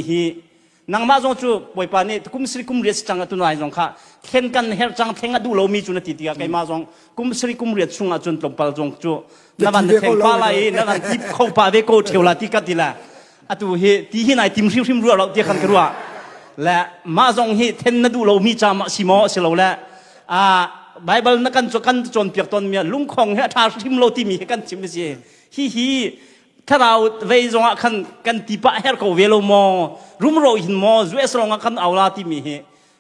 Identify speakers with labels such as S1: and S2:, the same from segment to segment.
S1: hi nangmah zong cu Bawipa nih kum sari kum riat si cang atu nai zong kha thlen kan herh cang thleng a duh lomi cu na ti tikah keimah zong kum sari kum riat chungah cun tlawmpal zong cu na van na thleng pa lai i na van tip kho pa ve ko theu la ti ka ti la atu hi ti hi nai tim hrimhrim rua lo ti khan ka ruah le mah zong hi then na duh lomi ca ma si maw si lo le a Bible na kan kan cawnpiak tawn mi lungkhong he a ṭha hrim lo timi hi kan chim si hi hi thlarau vei zongah khan kan ti pah her ko ve lo maw rumro hin maw US lawngah kan au la timi hi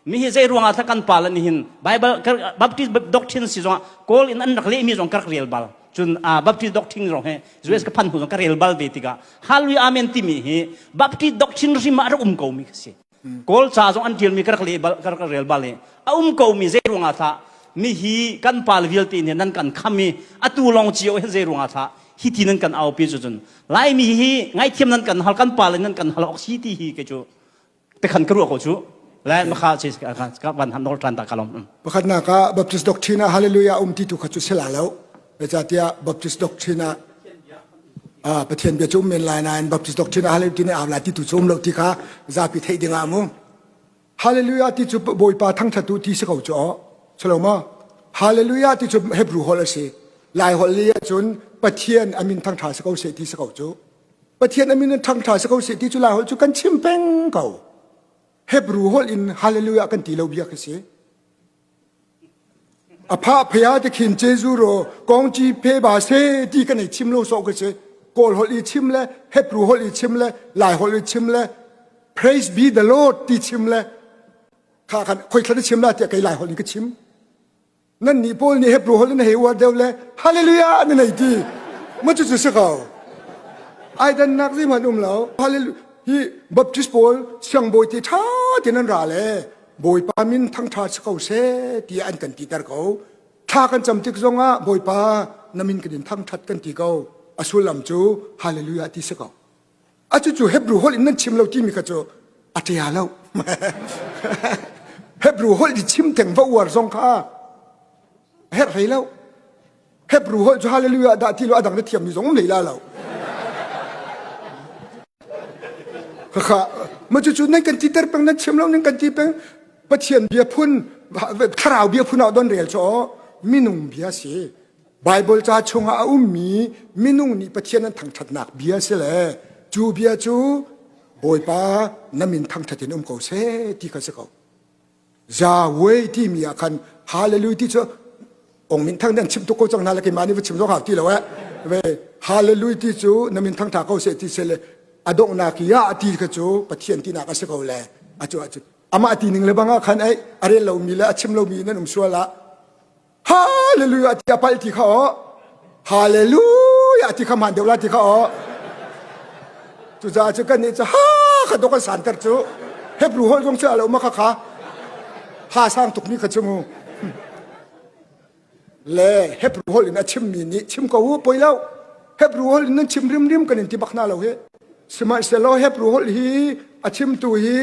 S1: mi hi zei ruangah thla kan pa lan hin Bible Baptist doctrine si zongah kawl in an rak lehmi zong ka rak rel bal cun Baptist doctrine zong he US ka phan hnu zong ka rel bal ve tikah Hallelujah Amen timi hi Baptist doctrine hrim ah rak um ko mi si Kawl ca zong an ṭialmi ka rak leh bal ka rak rel bal i a um ko mi zei ruangah thlah mi hi kan pal vialte nih nan kan kham i atu lawng cio hin zei ruangah thlah hi ti nan kan aupi cu cun Laimi hi ngaithiam nan kan hal kan pal in nan kan hal awk si ti hi kei cu tekhan ka ruah ko cu le makha che ka van han nol tran ta kalom
S2: Pakhatnak ah Baptist doctrine ah hallelujah um ti tu kha cu sila lo. Zeicahtiah Baptist doctrine ah ah Pathian bia cu um men lai nain Baptist doctrine ah hallelujah ti nih au lai ti tu cu um lo ti kha zapi theih ding ah mu. Hallelujah ti cu Bawipa thangṭhat u ti si ko cu aw. Silo maw? Hallelujah ti cu Hebrew holh a si. Lai holh li ahcun Pathian a min thangṭha si ko seh ti si ko cu. Pathian a min thangṭha si ko seh ti cu Lai holh cu kan chim peng ko. Hebrew holh in hallelujah kan ti lo bia khi si. A pha phaya te khin Jesu ro kong chi phe ba se ti kan ei chim lo so ka si. Kawl holh i chim le Hebrew holh i chim le Lai holh i chim le Praise be the Lord ti chim le kha khan khoi thla chim la tiah kei Lai holh in ka chim. Nan nih pawl nih Hebrew holh in hei uar deuh le Hallelujah nan hei ti. Ma cu cu si ko. Ai dannak zeihmanh um lo. Hallelujah hi Baptist pawl siangbawi ti ṭha tein an ra le Bawipa min thangṭha si ko seh tiah an kan titer ko. Thla kan cam tik zongah Bawipa na min kan in thangṭhat kan ti ko. A sullam cu Hallelujah ti si ko. A cucu Hebrew holh in nan chim lo timi kha cu a ṭia lo. Hebrew holh i chim theng va uar zong kha a herh hlei lo. Hebrew holh cu hallelujah dah ti lo a dang na thiammi zong um hlei la lo. Khakha ma cucu nan kan titer peng nan chim lo nan kan ti peng Pathian bia phun thlarau bia phun ah don rel cu minung bia si Bible ca chungah a ummi minung nih Pathian an thangṭhatnak bia si le cu bia cu Bawipa na min thangṭhat in um ko seh ti kha si ko. Yahweh timi ah khan Hallelujah ti cu ong min thang nan chim tuk ko cang hna le keimah nih va chim zong hau ti lo eh. Ve Hallelujah ti cu na min thangṭha ko seh ti seh le a donghnak ya ti kha cu Pathian tinak a si ko le a cu ah amah ti ning le bang ah khan ei a rel lomi le a chim lomi nan um sual ah Hallelujah ti a palh ti kha aw. Hallelujah ti kha hmaan deuh la ti kha aw. Cucaah cu kan nih cu ha kha dok an santer cu. Hebrew holh zong cu a lo ma kha kha. Ha sang tuk mi kha cu mu. Le Hebrew holh in a chimmi nih chim ko u poi lo. Hebrew holh in nan chim rimrim kan in ti bak hna lo hi. Sihmanhsehlaw Hebrew holh hi a chimtu hi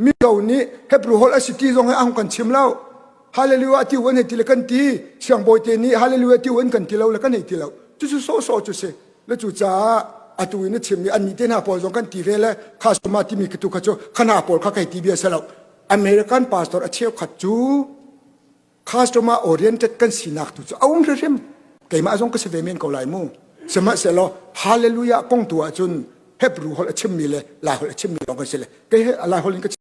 S2: mizo nih Hebrew holh a si ti zong hi a hung kan chim lo. Hallelujah ti an hei ti le kan ti siangbawi te nih hallelujah ti an kan ti lo le kan hei ti lo cucu sawhsawh cu si le cu caah atu in a chimmi annih te hna pawl zong kan ti ve le kha suma timi tu kha cu khana pawl kha kai ti bia si lo American pastor a cheukhat cu customer oriented kan sinak tu cu a um hrimhrim keimah zong ka si ve men ko lai mu sihmanhsehlaw hallelujah kong tu ahcun Hebrew holh a chimmi le Lai holh a chimmi lawng kan si le kei he Lai holh in ka chim.